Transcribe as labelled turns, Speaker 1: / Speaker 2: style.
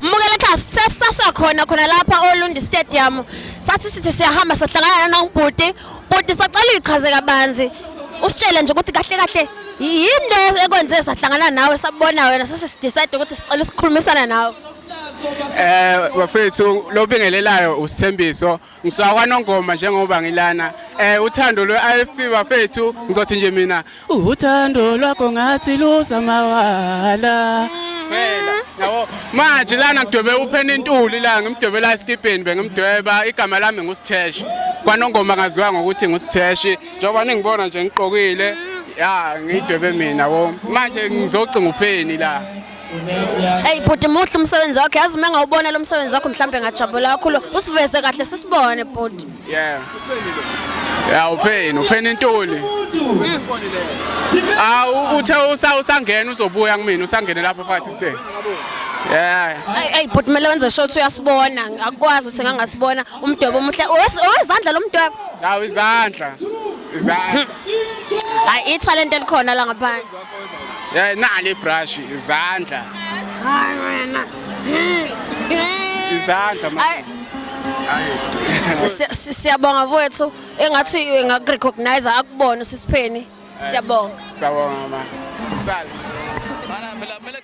Speaker 1: Mbukela ekhaya sesasa khona khona lapha oLundi Stadium. Sathi sithi siyahamba sahlangana nongibhuti. Bhuti sacela uyichaze kabanzi. Usitshele nje ukuthi kahle kahle yini le ekwenze sahlangana nawe sabona wena sase sidecide ukuthi sicela ukukhulumisana nawe.
Speaker 2: Bafethu lobingelelayo uSithembiso ngisuka kwaNongoma njengoba ngilana uthando lwe-IFP bafethu ngizothi nje mina uthando lwakho ngathi luza mawala phela yabo manje lana ngidwebe uPenny Ntuli la ngimdwebela esikipeni bengimdweba igama lami nguSitheshi kwaNongoma ngaziwa ngokuthi nguSitheshi njengoba ningibona nje ngiqokile ya ngidwebe mina yabo manje ngizocinga uPenny la.
Speaker 1: Hey bhuti muhle umsebenzi wakho yazi uma ngawubona lo msebenzi wakho mhlawumbe ngajabula kakhulu usiveze kahle sisibone bhuti.
Speaker 2: Yeah. Yeah uPenny uPenny Ntuli. Ah uthe usangena uzobuya kumina usangene lapha phakathi stay. Yeah.
Speaker 1: Hey hey bhuti kumele wenze sure ukuthi uyasibona akukwazi ukuthi ngangasibona umdwebo omuhle owezandla lo mdwebo.
Speaker 2: Hawu izandla. Izandla.
Speaker 1: Hayi ithalente elikhona la ngaphandle.
Speaker 2: Yeah nali brush izandla.
Speaker 1: Hayi wena.
Speaker 2: Izandla ma.
Speaker 1: Hayi. Siyabonga mfowethu engathi engakurecognize akubone usisipheni. Siyabonga.
Speaker 2: Siyabonga ma. Sala.
Speaker 3: Mana phela kumele.